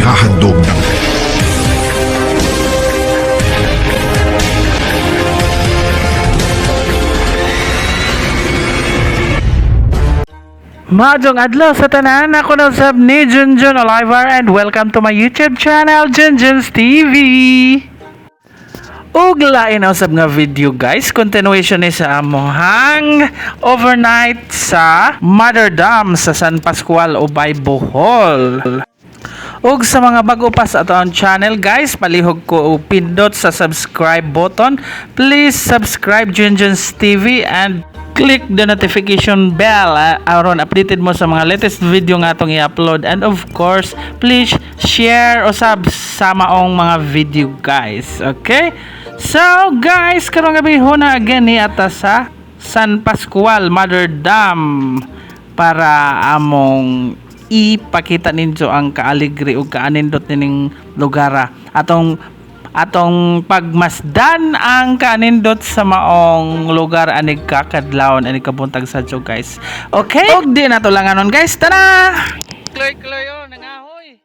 Ihahandog ng Maayong adlaw sa tanan, ako na usab ni Junjun Oliver and welcome to my YouTube channel, Junjun's TV. Ug lain na usab nga video, guys, continuation ni sa amohang overnight sa Mother Dam sa San Pascual, Ubay, Bohol. Ug sa mga bago pa sa atoang channel, guys, palihog ko og pindot sa subscribe button. Please subscribe Junjun's TV and click the notification bell aron updated mo sa mga latest video nga atong i-upload, and of course, please share usab sa maong mga video, guys. Okay? So guys, karong gabi huna again ni ata sa San Pascual Mother Dam para among ipakita ninyo ang kaaligre ug kaanindot nining lugar, atong atong pagmasdan ang kaanindot sa maong lugar anig kakadlawon, anig kabuntag sa guys. Okay, ug di na to lang anon, guys. Tara! Kloy kloy, oh, nangahoy.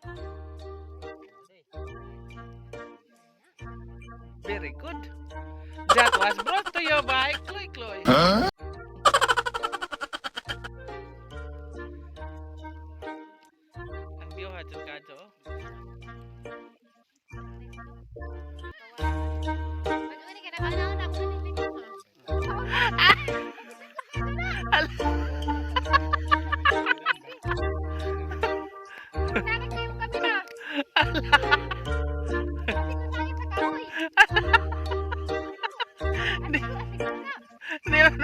Very good. That was brought to you by Kloy Kloy. Ang view ha jud kadto, oh. Di man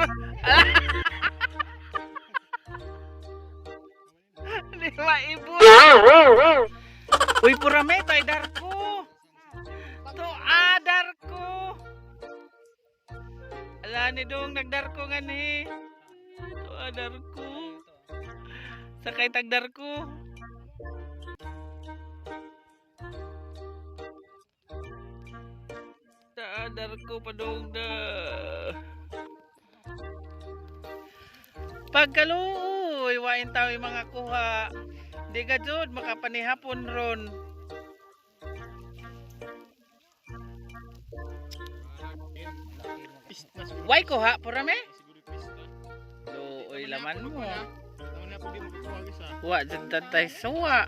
Di maibo. Uy, purame tay darko. To darko. Ala ni dong nagdarko nga ni. To darko. Sakay tagdarko. Ta darko padong da. Pagkaluoy, wain tayo yung mga kuha. Di ka jud makapanihapon ron. Way kuha pura me? Luoy laman mo. Wa jud tatay suwa.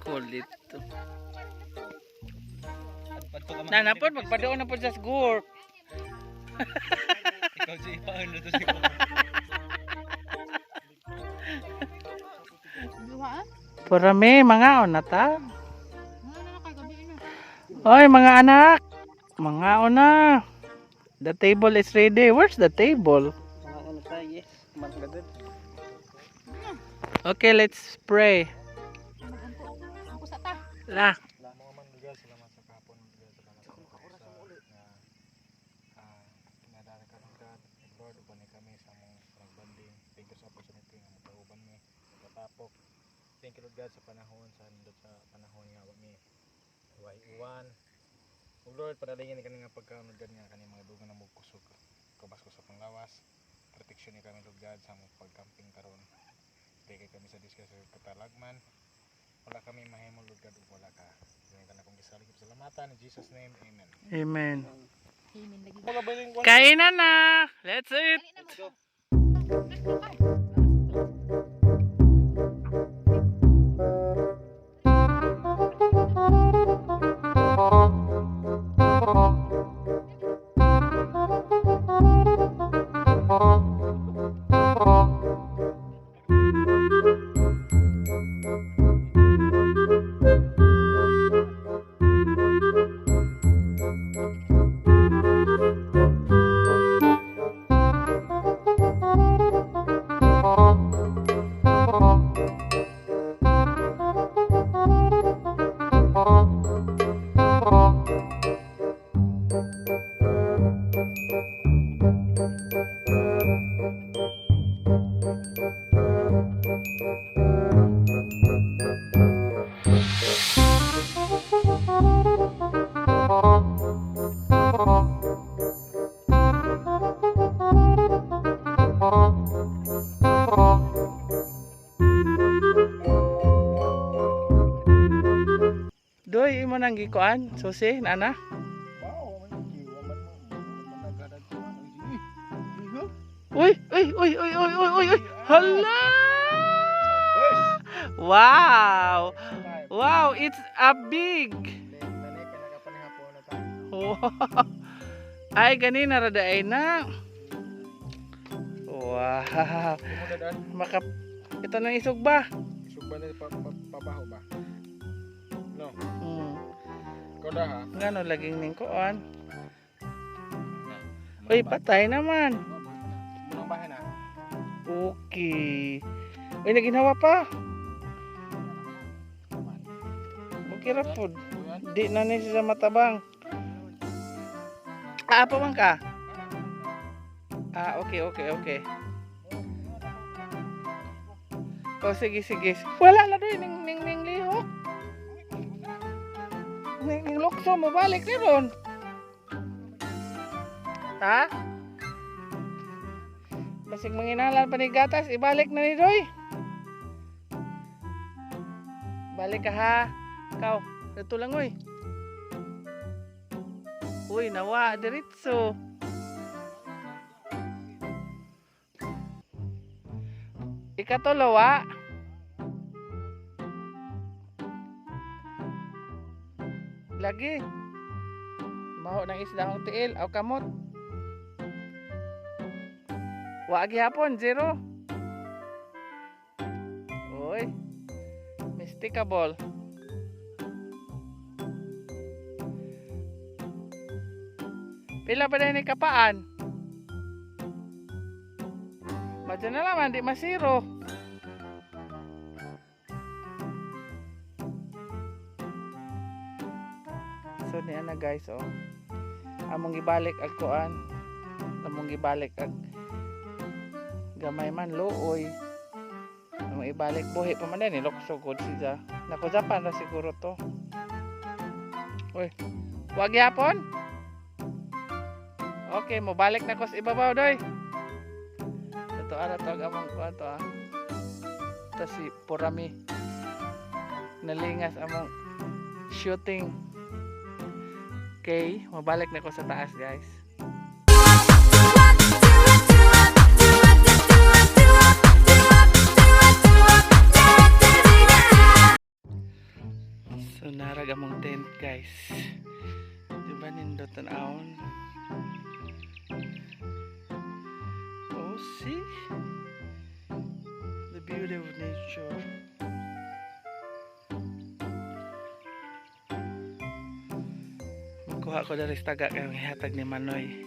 Kulit to. Na napod magpadoon na pod sa score. Ikaw si ipaano to si Pura me mga na ta. Oy, mga anak. Mga na. The table is ready. Where's the table? Yes. Okay, let's pray. La. Mga man lugar, salamat sa kahapon, lugar, salamat sa sa nga kinadara ka ng God, Lord, uban ni kami sa among pagbanding. Thank you sa opportunity nga magkauban mi, magkatapok. Thank you, Lord God, sa panahon, sa nindot sa panahon nga wa mi way uwan. Ug Lord, padalingin ni kami nga pagkaon, Lord God, nga kani mga dugang na kusog kabasko sa panglawas. Protection ni kami, Lord God, sa among pagcamping karon. Kay kami sa Diyos sa katalagman. Wala kami mahimo, Lord God, ug wala ka. Ganito na kong gisalig salamatan in Jesus' name. Amen. Amen. Kainan na. Let's eat. Doy, imo nang gikuan, susi, nana. Wow, man giwa man mo. Managadad ko ano. Sige. Uy, uy, uy, uy, uy, uy, uy, uy. Hala! Wow! Wow, it's a big. Wow. Ay, ganina ra ay na. Wow. Maka ito nang isog ba? Isugba na pabaho ba? No. Ikaw na ha? Ngano laging ning kuan? Uy, patay naman. Munang bahay na. Okay. Uy, naginhawa pa. Okay ra pod. Di na ni siya matabang. Ah, pa man ka? Ah, okay. Oh, sige, sige. Wala na doy ning ning ning lihok. Ning ning lukso mo balik ni ron. Ha? Basig manginalan pa ni gatas, ibalik na ni Doy. Balik ka ha. Ikaw, ito lang oy. Uy, nawa, diretso. Ikatulo, wa. Lagi. Maho ng isda akong tiil, aw kamot. Wa gihapon, zero. Uy. Mysticable. Pila pa din ni kapaan? Madyo na naman, di masiro. So ni ana guys, oh. Among gibalik ag kuan. Among gibalik ag gamay man luoy. Among ibalik buhi pa man ni lokso gud siya. Nako Japan ra siguro to. Uy. Wag yapon. Okay, mobalik na ko sa ibabaw doy. Ito ara to ang among kuan to ah. Ito si Purami. Nalingas among shooting. Okay, mabalik na ko sa taas, guys. So narag among tent, guys. Di ba nindot tan-awon? Oh, see? The beauty of nature. Magkuha ko diri sa taga kay hatag ni Manoy.